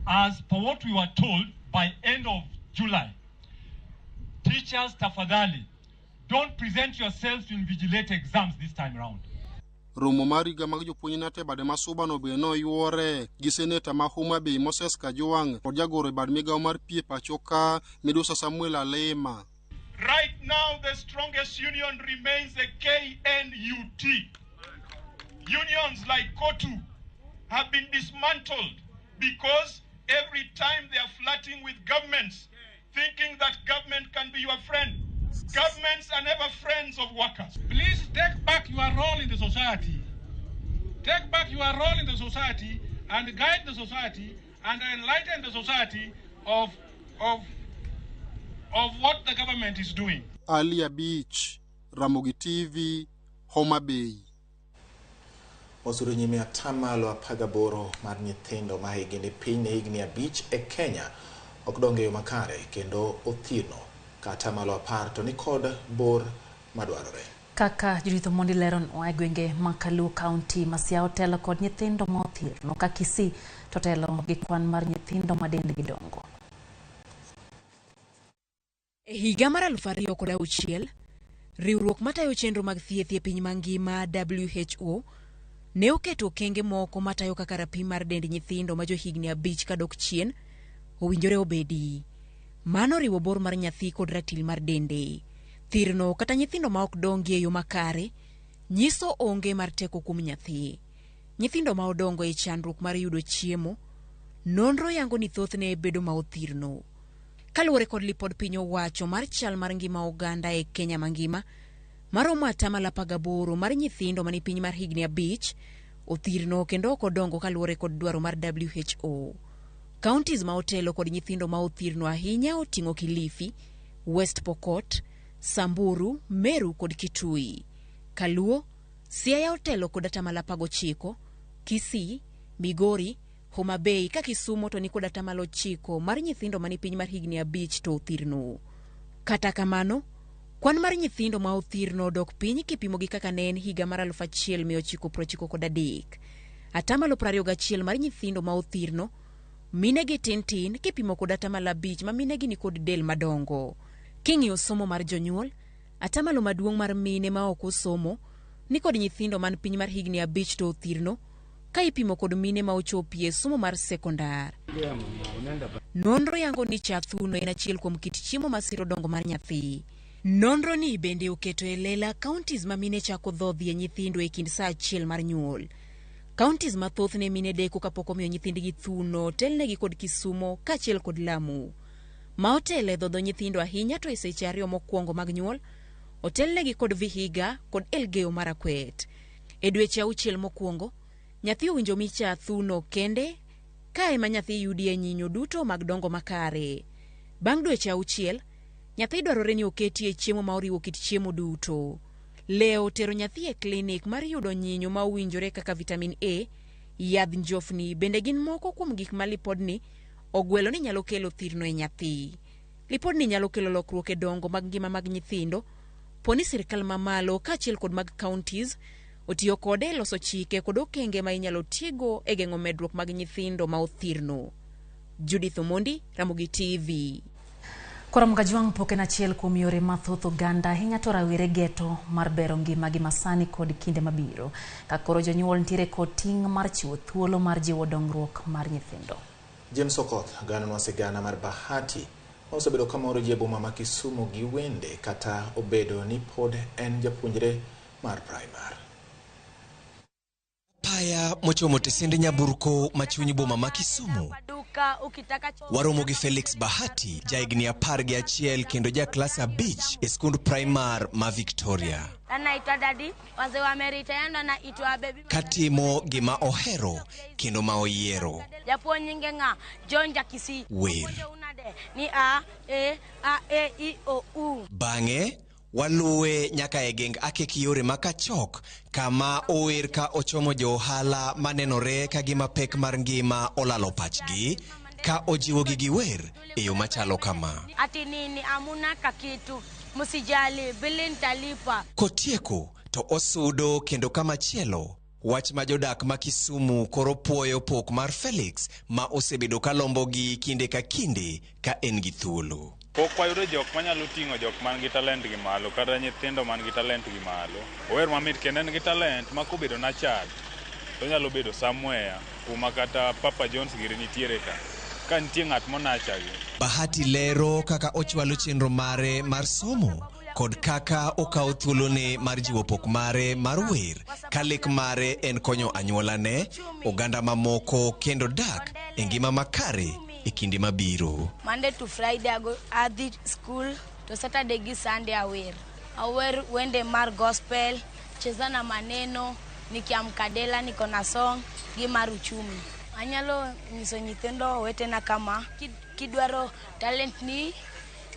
as per what we were told by end of July, teachers tafadhali, don't present yourselves to invigilate exams this time round. Romo mar higa mag jopuonj KNUT e bade ma Suba no bende noyuore gi seneta ma Homa Bay Moses Kajwang' kod jagoro e bad migawo mar pie pacho ka Midusa Samuel Alima. Right now the strongest union remains the KNUT. Unions like KOTU have been dismantled because every time they are flirting with governments, thinking that government can be your friend. Governments are never friends of workers. Please take back your role in the society. Take back your role in the society and guide the society and enlighten the society of what the government is doing. Alia Beach, Ramogi TV, Homa Bay. Osuru nyime atamalo 18 mar nyithindo ma higni ni piny ne higni 5 e Kenya ok donge yo makare kendo othino kata malo 10 to ni kod bor madwarore. Kaka Judith Omondi leronwa e gwenge ma Kaluo County, Masia otelo kod nyithindo ma othirno ka Kisii to otelo gi kwan mar nyithindo ma dendgi dongo. E higa mar 2006, riwruok matayo chenro mag thieth e piny mangima WHO ne oketo okenge moko matayo kaka rapim mar dend nyithindo ma johigni 5 kadok chien owinjore obedi. Mano oriwo bor mar nyathi kod ratil mar dende. Thirno kata nyithindo ma ok dongi e yo makare nyiso onge mar teko kuom nyathi. Nyithindo ma odongo e chandruok mar yudo chiemo, nonro yango ni thothne bedo ma othirno. Kaluwore kod lipod piny owacho mar chal mar ngima oganda e Kenya mangima, maromo 18% mar nyithindo mani piny mar higni 5 othirno kendo ok odongo kaluwore kod dwaro mar WHO. Counties ma otelo kod nyithindo ma othirno ahinya oting'o Kilifi, West Pokot, Samburu, Meru kod Kitui. Kaluo, Siaya otelo kod 19%, Kisii, Migori, Homa Bay ka Kisumo to nikod 9% mar nyithindo mani piny mar higni 5 to othirno. Kata kamano, kwan mar nyithindo ma othirno odok piny kipimo gi kaka ne en higa mar 1993. 21% mar nyithindo ma othirno minegi tin tin kipimo kod 5% ma minegi nikod del madongo. King'iyo somo mar jonyuol, 5% maduong' mar mine ma ok osomo nikod nyithindo man piny mar higni 5 to othirno ka ipimo kod mine ma ochopie somo mar sekondar. Nonro yango ni cha thuno en achiel kuom kit chiemo masiro dongo mar nyathi. Nonro ni bende oketo e lela counties ma mine chako dhodhie nyithindo e kind saa 1 mar nyuol. Counties mathoth ne mine deko kapok omiyo nyithindgi thuno telnegi kod Kisumo kaachiel kod Lamu. Ma otelo e dhodho nyithindo ahinya to e seche 2 mokwongo mag nyuol, otelnegi kod Vihiga kod Elgeyo Marakwet. E dweche 6 mokwongo, nyathi owinjo mi cha thuno kende ka ema nyathi yudie nyinyo duto mag dongo makare. Bang' dweche 6, nyathi dwarore ni oketie chiemo ma oriwo kit chiemo duto. Leo tero nyathi e klinik mar yudo nyinyo ma owinjore kaka vitamin A, yadh njofni bende gin moko kuom gik ma lipodni ogwelo ni nyalo kelo thirno e nyathi. Lipodni nyalo kelo lokruok e dongo mag ngima mag nyithindo, poni sirkal mamalo kaachiel kod mag counties otiyo kode e loso chike kod okenge ma inyalo tigo e geng'o medruok mag nyithindo ma othirno. Judith Omondi, Ramogi TV. Koro Kajwang' pok en achiel kuom yore mathoth oganda ahinya to rawere geto mar bero ngimagi masani kod kinde mabiro. Ka koro jonyuol nitiere kod ting' mar chiwo thuolo mar jiwo dongruok mar nyithindo. James Okoth ganonwa sigana mar Bahati ma osebedo kamoro ji e boma ma Kisumu gi wende kata obedo ni pod en japuonjre mar primar. Paya mochomo tesende nyaburko machuny boma ma Kisumu. Waromo gi Felix Bahati, jahigni 11 kendo ja klas 5 e skund primar ma Victoria. Katimo gima ohero kendo ma oyiero. Wer. Bang'e waluwe nyaka e geng akek yore ma Kachok kama ower ka ochomo jo ohala manenore ka gima pek mar ngima olalo pachgi ka ojiwogi gi wer e yo machalo kama. Ati nini amuna kakitu msijali bili nitalipa. Kotieko to osudo kendo kamachielo wach ma jodak ma Kisumu koro puoyo pok mar Felix ma osebedo ka lombogi kinde ka kinde ka en gi thuolo. Pok wayudo jok manyalo ting'o jok man gi talent gi malo kata nyithindo man gi talent gi malo. Ower mamit kendo en gi talent ma kobedo nachal to onyalo bedo somewhere kuma kata Papa Jones giri nitiere ka. Ka nitie ng'at monachagi. Bahati lero kaka ochwalo chenro mare mar somo kod kaka okawo thuolone mar jiwo pok mare mar wer ka lek mare en konyo anyuolane, oganda mamoko kendo dak e ngima makare e kinde mabiro. Monday to Friday ago adhi school to Saturday gi Sunday awer. Awer wende mar gospel, cheza na maneno, nikiamka dela niko na song gi mar uchumi. Anyalo nyiso nyithindo wetena kama kidwaro talent ni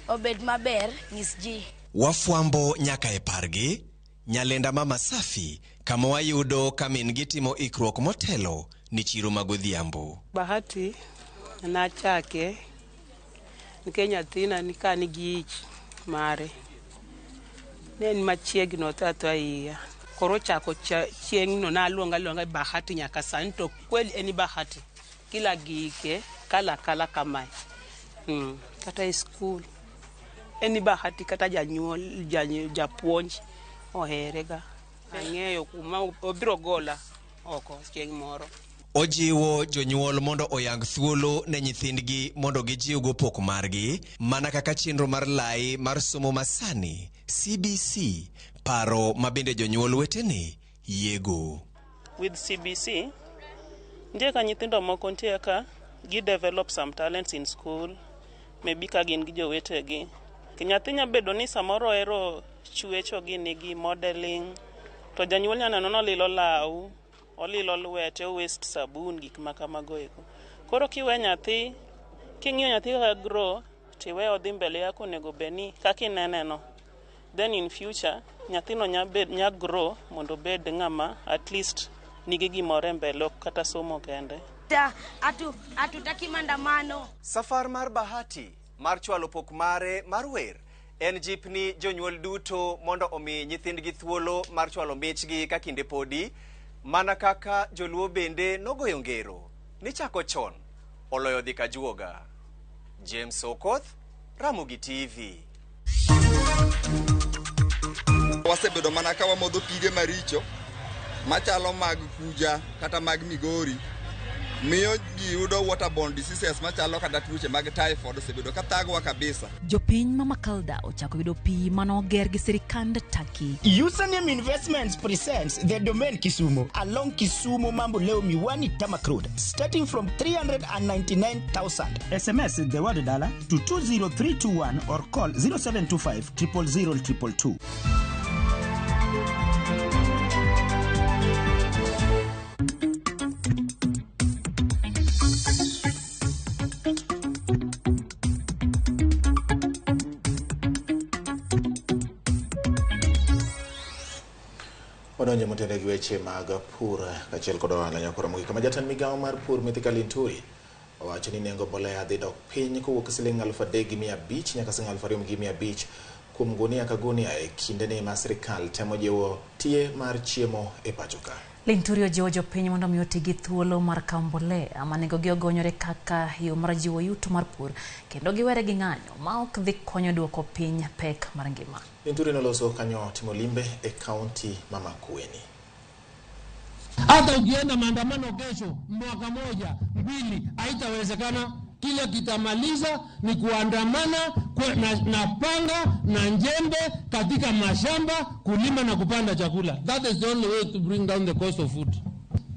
obed maber nyis ji. Wafwambo nyaka e pargi Nyalenda Mama Safi kama wayudo ka min gi timo ikruok motelo ni chiro ma godhiambo. Bahati nachake nikech nyathina ni ka nigi ich mare. Ne en machiegni otho athoa iya. Koro chako chieng'no naluonga aluonga Bahati nyaka sani to kweli en Bahati. Kila gike kala kala kamae. Kata e skul. En Bahati kata janyuol japuonj oherega. Ang'eyo kuma obiro gola oko chieng' moro. Ojiwo jonyuol mondo oyang thuolo ne nyithindgi mondo gijiwgo pok margi mana kaka chenro mar lai mar somo masani CBC paro ma bende jonyuol wetene yiego. With CBC, nitie ka nyithindo moko nitie ka gi develop some talents in school, maybe ka gin gi jowetegi. Nyathi nyalo bedo ni samoro ohero chwecho gini gi modeling, to janyuol nyalo neno ni olilo law, olilo lwete, o waste sabun, gik ma kamago eko. Koro kiwe nyathi, king'iyo nyathi kaka grow, tiwe odhi mbele kaka onego bed ni kaka inene no. Then in future, nyathino nya grow mondo obed ng'ama at least nigi gimoro e mbele ok kata somo kende. Hatutaki maandamano. Safar mar Bahati mar chwalo pok mare mar wer en jipni jonyuol duto mondo omi nyithindgi thuolo mar chwalo michgi ka kinde podi, mana kaka joluo bende nogoyo ngero ni chako chon oloyo dhi ka juoga. James Okoth, Ramogi TV. Wasebedo mana ka wamodho pige maricho machalo mag Kuja kata mag Migori, miyo ji yudo waterborne diseases machalo kata tuoche mag typhoid osebedo ka thagowa kabisa. Jopiny ma Makalda ochako yudo pi manoger gi sirikand Turkey. Username Investments presents the Domain Kisumu along Kisumu Mamboleo Miwani Tarmac Road, starting from 399,000. SMS the word dollar to 20321 or call 0725 000 222. Wadonjo motende gi weche mag pur kaachiel kod ohala nyakoro mogik kama jatend migawo mar pur Mithika Linturi owacho ni nengo mbolea dhi dok piny kowuok siling 3,500 nyaka siling 2,500 kuom gunia ka gunia e kindeni ma sirikal temo jiwo tie mar chiemo e pacho ka. Linturi ojiwo jopiny mondo mi oti gi thuolo mar kawo mbolea ma nengogi ogonyore kaka yo mar jiwo yuto mar pur kendo giwere gi ng'anyo ma ok dhi konyo duoko piny pek mar ngima. Linturi noloso kanyo timo limbe e kaunti ma Makueni. Hata ukienda maandamano kesho, mwaka moja mbili, haitawezekana. Kile kitamaliza ni kuandamana na panga na njembe katika mashamba kulima na kupanda chakula. That is the only way to bring down the cost of food.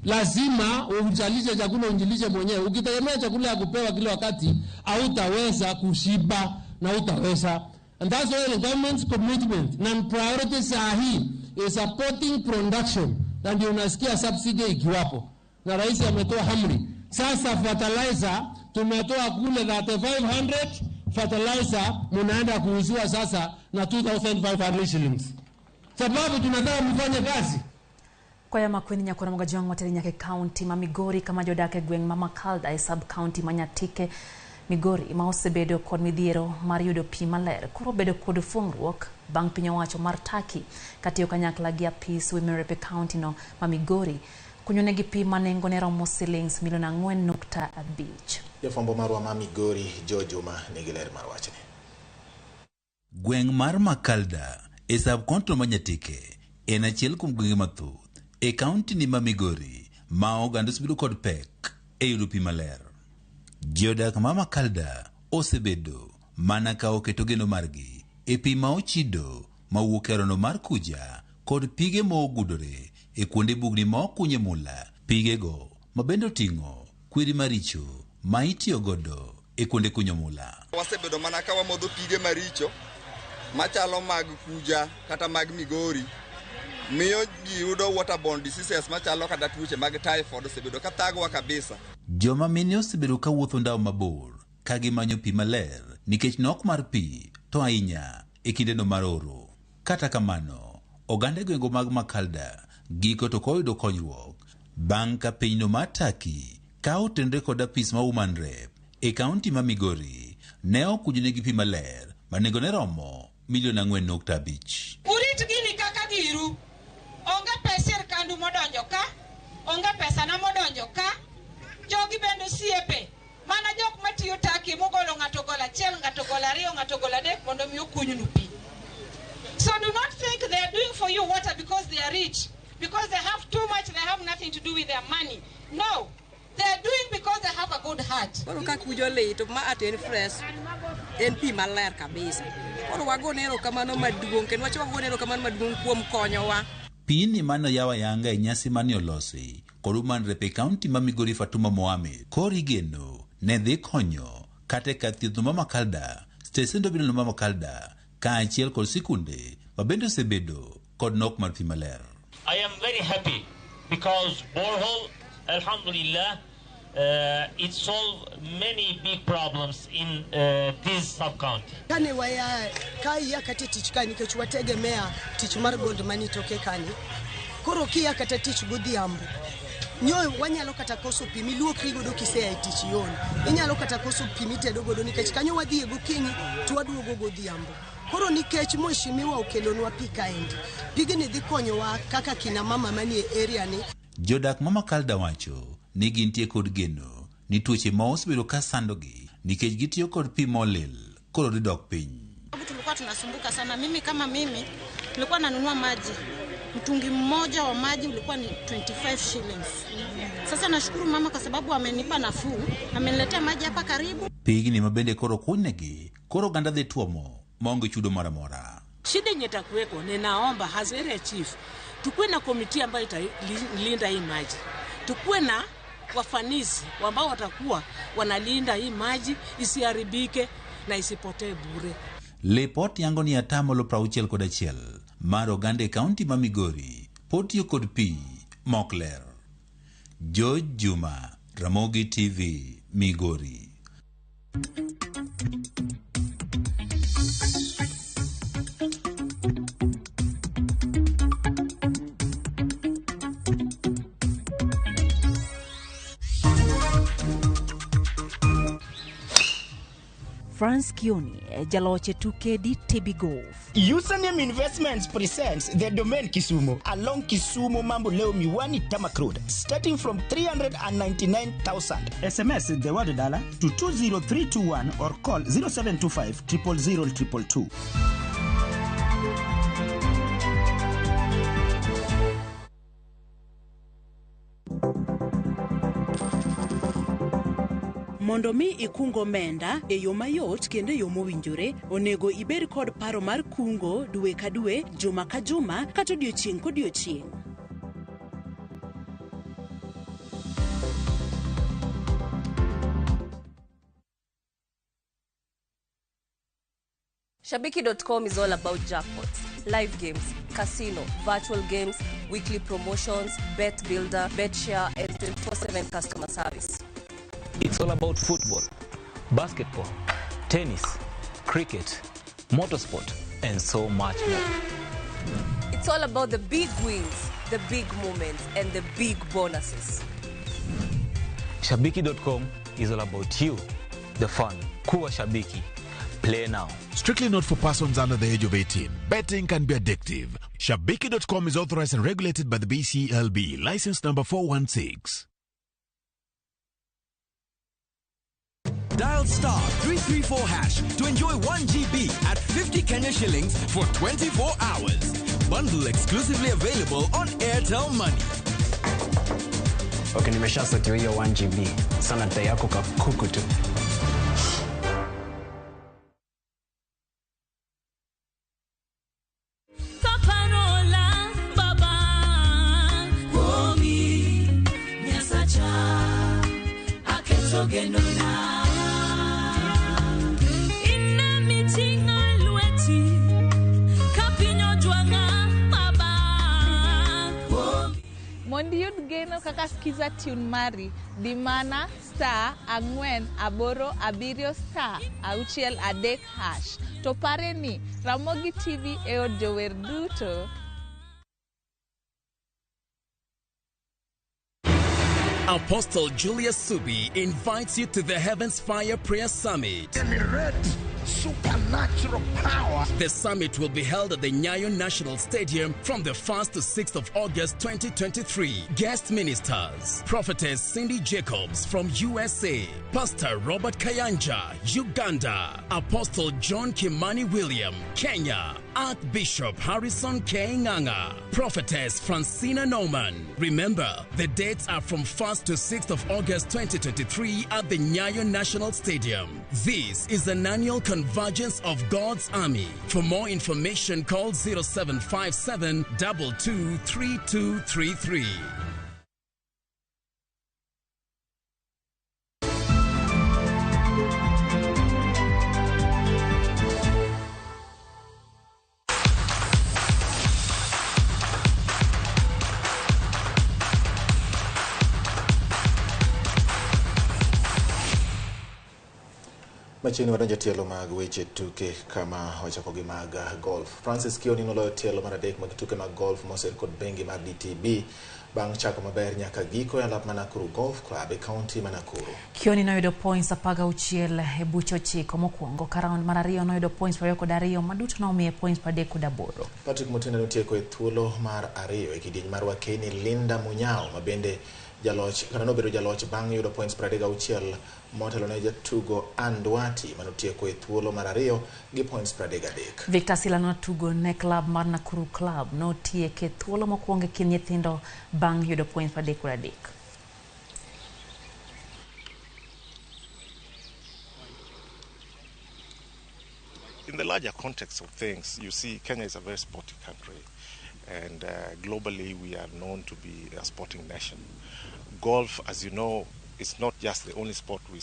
Lazima uzalishe chakula, unjilishe mwenyewe. Ukitegemea chakula ya kupewa kila wakati, hautaweza kushiba na hautaweza. And that's why the government's commitment na priority sahi is supporting production. Na ndio unasikia subsidy ikiwapo. Na rais ametoa amri. Sasa fertilizer tumetoa kule 3500 fertilizer munaenda kuuziwa sasa na 2500 shillings. Sababu tunataka mfanye kazi. Kwa ya Makueni nyakora mogajwang' wateri nyaka county ma Migori kama jodak e gweng' ma Makalda e sub county ma Nyatike Migori ma osebedo kod midhiero mar yudo pi maler koro bedo kod fuong'ruok bang' piny owacho mar Turkey katiyo kanyakla gi apis Women Rep e county no ma Migori kunyonegi pi ma nengone romo silings milion 4.5. Jafwambo marwa ma Migori Joe Juma nigi ler mar wachni. Gweng' mar Makalda e sub county ma Nyatike en achiel kuom gwenge mathoth e kaunti ni ma Migori ma oganda osebedo kod pek e yudo pi maler. Jodak ma Makalda osebedo mana ka oketo geno margi e pi ma ochido mawuok e rondo mar Kuja kod pige ma ogudore e kuonde bugni ma okunye mula. Pigego ma bende oting'o kwiri maricho ma itiyo godo e kuonde kunyo mula. Wasebedo mana ka wamodho pige maricho machalo mag Kuja kata mag Migori, miyo ji yudo waterborne diseases machalo kata tuoche mag typhoid osebedo ka thagowa kabisa. Joma mine osebedo ka wuotho ndawa mabor ka gimanyo pi maler nikech nok mar pi to ahinya e kindeno mar oro. Kata kamano, oganda e gwenge mag Makalda giko to koyudo konyruok bang' ka pinyno mar Turkey ka otenore kod apis ma Women Rep e kaunti ma Migori ne okunyonegi pi maler ma nengone romo milion 4.5. iru. Onge pes sirkandu modonjo ka, onge pesa na modonjo ka. Jogi bende osiepe, mana jok matiyo taki mogolo ng'ato gol achiel, ng'ato gol ariyo, ng'ato gol adek mondo mi okunynu pi. So do not think they are doing for you water because they are rich, because they have too much, they have nothing to do with their money. No, they are doing because they have a good heart. Koro ka kujo lit ma at en fresh, en pi maler kabisa. Koro wagone erokamano maduong', kendo wacho wagone erokamano maduong' kuom konyowa. Pini mano yawa yanga e nyasi mane olosi kod woman rep e kaunti ma Migori Fatuma Mohamed koro igeno ne dhi konyo kata e kar thieth ma Makalda, stesend obila ma Makalda kaachiel kod sikunde ma bende osebedo kod nok mar pi maler. I am very happy because borehole, alhamdulillah, it solved many big problems in this sub-county. Kane waya ka iya kata tich ka nikech wategemea tich mar gold money toke kani. Koro kiya kata tich godhiambo. Nyo wanyalo kata koso pi miluokri godo kisea e tich yon. Inyalo kata koso pi mitedo godo nikech kanyo wadhiye gokinyi to waduogo godhiambo. Koro nikech mheshimiwa okelonwa pi kaendi. Pigni dhi konyowa kaka kina mama manie area ni. Jodak ma Makalda wacho ni gintie kod geno ni tuoche ma osebedo ka sandogi nikech gitiyo kod pi molil koro dhi dok piny. Tulikuwa tunasumbuka sana. Mimi kama mimi nilikuwa nanunua maji. Mtungi mmoja wa maji ulikuwa ni 25 shillings. Sasa nashukuru mama kwa sababu amenipa nafuu, ameniletea maji hapa karibu. Pigni ma bende koro kunegi koro oganda dhi tuomo maonge chudo moro amora. Shida yenye itakuweko, ninaomba as area chief tukuwe na komiti ambayo italinda hii maji. Tukuwe na wafanisi ambao watakuwa wanalinda hii maji isiharibike na isipotee bure. Lipot yango ni atamalo 61 mar oganda e kaunti ma Migori pod tiyo kod pi mok ler. George Juma, Ramogi TV, Migori. France Kioni, jaloch e tuke DTB Golf. Username Investments presents the Domain Kisumu along Kisumu Mambo Leo Miwani Tamak Road, starting from 399,000. SMS the word dollar to 20321 or call 0725 000 222. Mondo mi ikung omenda e yo mayot kendo e yo mowinjore, onego ibed kod paro mar kungo dwe ka dwe, juma ka juma, kata odiochieng' kodiochieng'. Shabiki.com is all about jackpots, live games, casino, virtual games, weekly promotions, bet builder, bet share, and 24/7 customer service. It's all about football, basketball, tennis, cricket, motorsport, and so much more. It's all about the big wins, the big moments, and the big bonuses. Shabiki.com is all about you, the fun. Kuwa Shabiki. Play now. Strictly not for persons under the age of 18. Betting can be addictive. Shabiki.com is authorized and regulated by the BCLB. License number 416. Dial star 334 hash to enjoy 1 GB at 50 Kenya shillings for 24 hours. Bundle exclusively available on Airtel Money. Okay, nimeshasetiwa hiyo 1 GB. Sana data yako kakuku tu. Kaparola baba Kuomi Nyasacha Aketo genona Mondo iyud geno kaka Skiza Tune mari, di mana *487 *63#. To pare ni Ramogi TV e od jower duto. Apostle Julius Subi invites you to the Heaven's Fire Prayer Summit. Generate Supernatural power. The summit will be held at the Nyayo National Stadium from the 1st to 6th of August 2023. Guest ministers, Prophetess Cindy Jacobs from USA, Pastor Robert Kayanja, Uganda, Apostle John Kimani William, Kenya, Archbishop Harrison K. Nganga, Prophetess Francina Norman. Remember, the dates are from 1st to 6th of August 2023 at the Nyayo National Stadium. This is an annual convergence of God's army. For more information, call 0757 223233. Machiegni wadonjo tielo mag weche tuke kama wachako gi mag golf. Francis Kioni noloyo tielo mar adek mag tuke mag golf moser kod bengi mar DTB bang' chako maber nyaka giko e alap ma Nakuru Golf Club e kaunti ma Nakuru. Kioni noyudo points 16 e buche 9 mokwongo ka round mar ariyo noyudo points 22 maduto nomiye points 38. Patrick Mutinda notieko e thuolo mar ariyo e kidieny mar wakeni Linda Munyao ma bende jaloch kata nobedo jaloch bang' yudo points 36 motelo ne jatugo Andwati manotieko e thuolo mar ariyo gi points 33. Victor Sila notugo ne club mar Nakuru Club notieke thuolo mokwongo e kind nyithindo bang' yudo points 33. In the larger context of things, you see Kenya is a very sporty country, and globally we are known to be a sporting nation. Golf, as you know, is not just the only sport we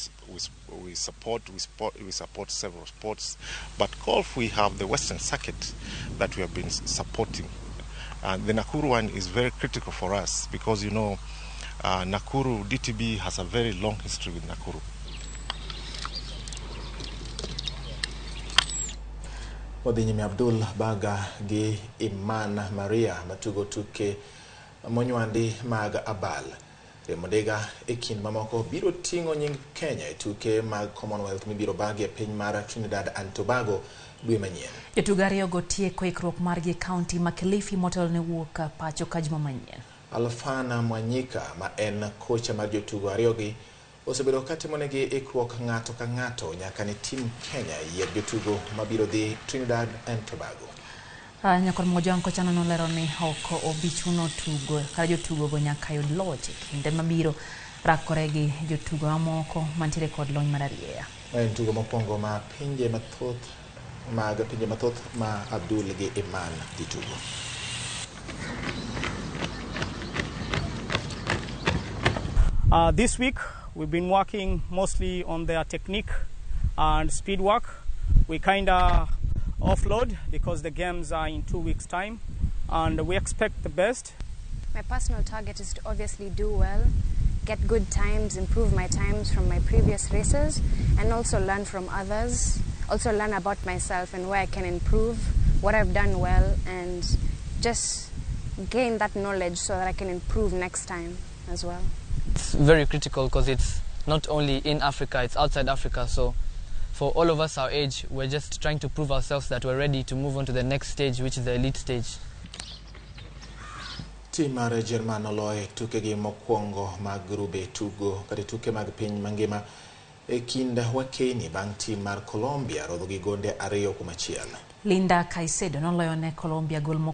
support. We support several sports, but golf, we have the Western Circuit that we have been supporting. And the Nakuru one is very critical for us because, you know, Nakuru DTB has a very long history with Nakuru. Wadhi nyime Abdul Baga gi Iman Maria matugo tuke monywandi mag abal. Remodega e kind mamoko biro ting'o nying Kenya e tuke mag Commonwealth mibiro bagi e piny mar Trinidad and Tobago dwe manyien. Jotugo ariyogo tieko ikruok margi e kaunti ma Kilifi motelo ne wuok pacho ka juma manyien. Alfana Mwanyika ma en kocha mar jotugo ariyogi osebedo ka timonegi ikruok ng'ato ka ng'ato nyaka ne tim Kenya yier jotugo mabiro dhi Trinidad and Tobago. Nyakor Mojang kochano nolero ni ok obi chuno tugo kata jotugo go nyaka yud loch e kinde mabiro rakore gi jotugo mamoko mantiere kod lony mar arieya. Ma en tugo mokwongo ma pinje mathoth ma Abdul gi Iman dhi tugo. This week we've been working mostly on their technique and speed work. We kind of offload because the games are in 2 weeks' time, and we expect the best. My personal target is to obviously do well, get good times, improve my times from my previous races, and also learn from others, also learn about myself and where I can improve, what I've done well, and just gain that knowledge so that I can improve next time as well. It's very critical because it's not only in Africa, it's outside Africa. So for all of us our age, we're just trying to prove ourselves that we're ready to move on to the next stage, which is the elite stage. Tim mar Jerman oloyo tukegi mokwongo mag grube tugo kata tuke mag piny mangima e kind wakeni bang' tim mar Colombia rodho gi gonde 2-1. Linda Caicedo noloyo ne Colombia gol